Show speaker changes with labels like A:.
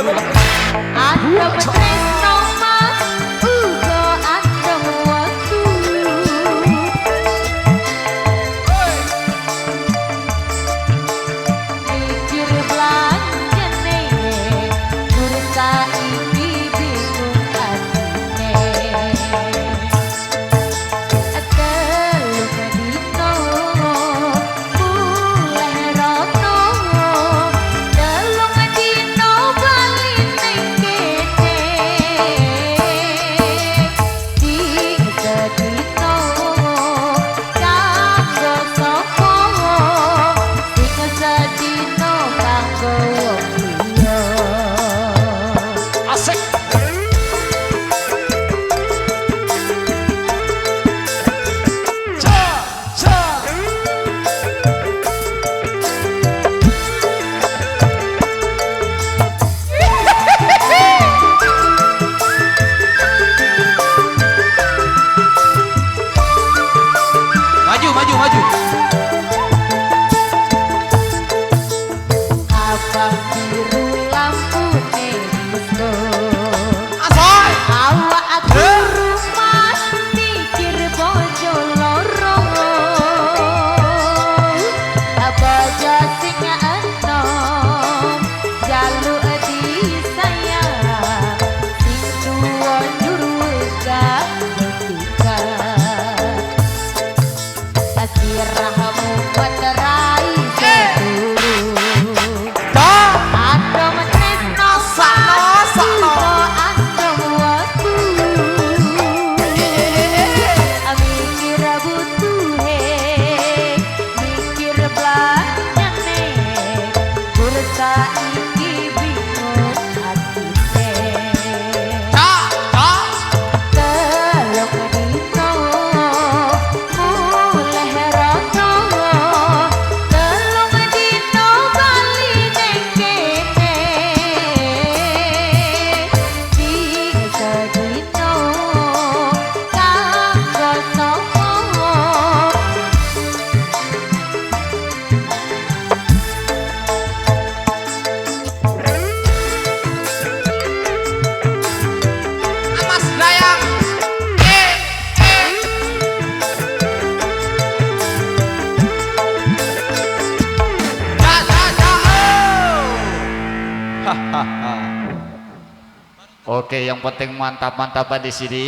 A: Adem tresno mas uga adem wektu. Mikir blanjane nur saiki bingung atine. Telung dino mulih rono, telung dino bali ning kene. Sing sedino kanggo sapa, sing sedino kanggo wong liya.
B: Asik. Ca, ca. Maju, maju, maju.
A: Abang biru lampune disko.
B: Asoy.
A: Awak aku rumah mikir bojo loro. Bojo sing enom jaluk disayang, sing tuwa njur wegah betikat. Sirahmu rai turu.
B: Ca.
A: Adem tresno
B: Sakno, sakno.
A: uga adem wektu. Mikir butuhe, mikir blanjane, gur saiki bingung atine.
B: Ca, ca.
A: Telung dino mulih rono, telung dino bali ning kene. Sing sedino kanggo sapa.
B: Mas Dayang. Eh, eh. Ca, ca, ca. Oh. Hahaha. Oke, yang penting mantap-mantapan di sini.